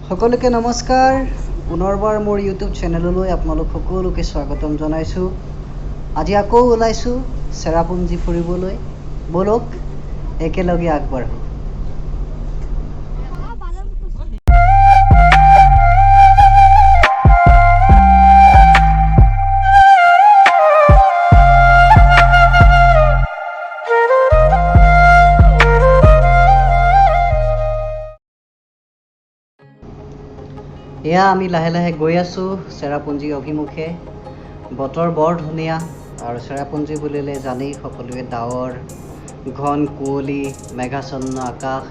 সকলোকে নমস্কাৰ। পুনৰবাৰ মোৰ ইউটিউব চেনেললৈ আপোনালোক সকলোকে স্বাগতম জনাইছোঁ। আজি আকৌ ওলাইছোঁ চেৰাপুঞ্জী ফুৰিবলৈ। ব'লক, একেলগে আগবাঢ়োঁ। এয়া আমি লাহে লাহে গৈ আছোঁ চেৰাপুঞ্জী অভিমুখে। বতৰ বৰ ধুনীয়া আৰু চেৰাপুঞ্জী বুলিলে জানেই সকলোৱে, ডাৱৰ, ঘন কুঁৱলী, মেঘাচ্ছন্ন আকাশ,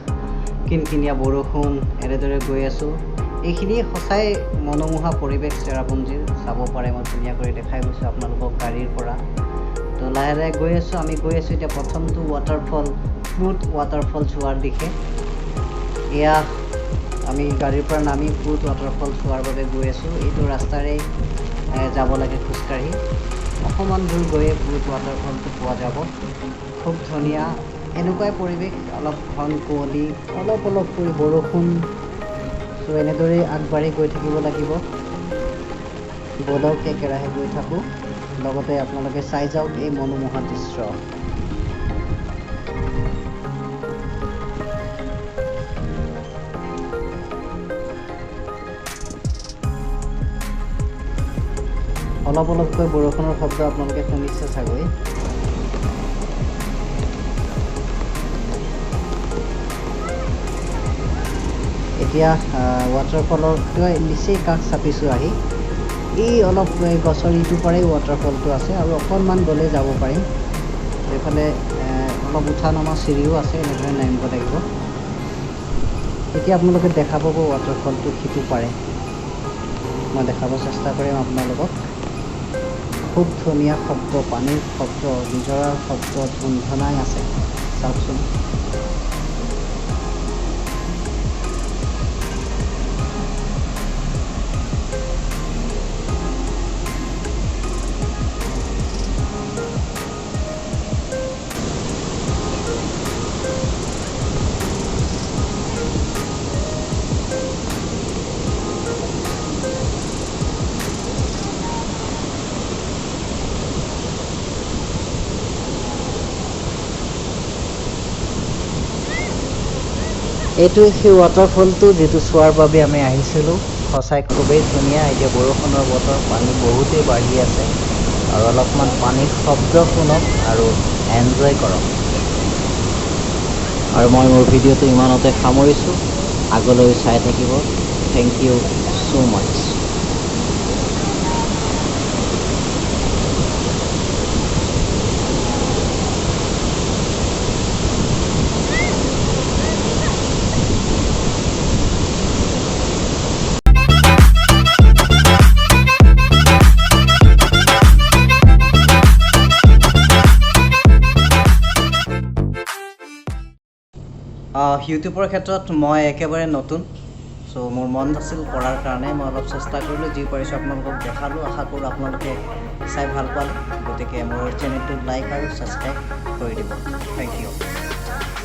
কিনকিনীয়া বৰষুণ, এনেদৰে গৈ আছোঁ। এইখিনি সঁচাই মনোমোহা পৰিৱেশ চেৰাপুঞ্জীৰ, চাব পাৰে। মই ধুনীয়া কৰি দেখাই গৈছোঁ আপোনালোকক গাড়ীৰ পৰা। তো লাহে লাহে গৈ আছোঁ আমি, গৈ আছোঁ এতিয়া প্ৰথমটো ৱাটাৰফল, ফ্ৰুট ৱাটাৰফল চোৱাৰ দিশে। এয়া আমি গাড়ীৰ পৰা নামি ফ্ৰুট ৱাটাৰফল চোৱাৰ বাবে গৈ আছোঁ। এইটো ৰাস্তাৰে যাব লাগে খোজকাঢ়ি। অকণমান দূৰ গৈয়ে ফ্ৰুট ৱাটাৰফলটো পোৱা যাব। খুব ধুনীয়া এনেকুৱাই পৰিৱেশ, অলপ ঘন কুঁৱলী, অলপ অলপ কৰি বৰষুণ। চ' এনেদৰেই আগবাঢ়ি গৈ থাকিব লাগিব। ব'লক, একেৰাহে গৈ থাকোঁ, লগতে আপোনালোকে চাই যাওক এই মনোমোহা দৃশ্য। অলপ অলপকৈ বৰষুণৰ শব্দ আপোনালোকে শুনিছে চাগৈ। এতিয়া ৱাটাৰফলৰ নিচেই কাষ চাপিছোঁ আহি। এই অলপ এই গছৰ ইটো পাৰেই ৱাটাৰফলটো আছে আৰু অকণমান গ'লে যাব পাৰিম। এইফালে অলপ উঠা নমা চিৰিও আছে, এনেদৰে নামিব লাগিব। এতিয়া আপোনালোকে দেখা পাব ৱাটাৰফলটো সিটো পাৰে, মই দেখাব চেষ্টা কৰিম আপোনালোকক। খুব ধুনীয়া শব্দ, পানীৰ শব্দ, নিজৰাৰ শব্দ ধুনধনাই আছে, চাওকচোন। এইটো সেই ৱাটাৰফলটো যিটো চোৱাৰ বাবে আমি আহিছিলোঁ। সঁচাই খুবেই ধুনীয়া। এতিয়া বৰষুণৰ বতৰ, পানী বহুতেই বাঢ়ি আছে আৰু অলপমান পানীৰ শব্দ শুনক আৰু এনজয় কৰক। আৰু মই মোৰ ভিডিঅ'টো ইমানতে সামৰিছোঁ। আগলৈ চাই থাকিব। Thank you so much. ইউটিউবৰ ক্ষেত্ৰত মই একেবাৰে নতুন, চ' মোৰ মন আছিল কৰাৰ কাৰণে মই অলপ চেষ্টা কৰিলোঁ, যি পাৰিছোঁ আপোনালোকক দেখালোঁ। আশা কৰোঁ আপোনালোকে চাই ভাল পালে। গতিকে মোৰ চেনেলটো লাইক আৰু ছাবস্ক্ৰাইব কৰি দিব। Thank you.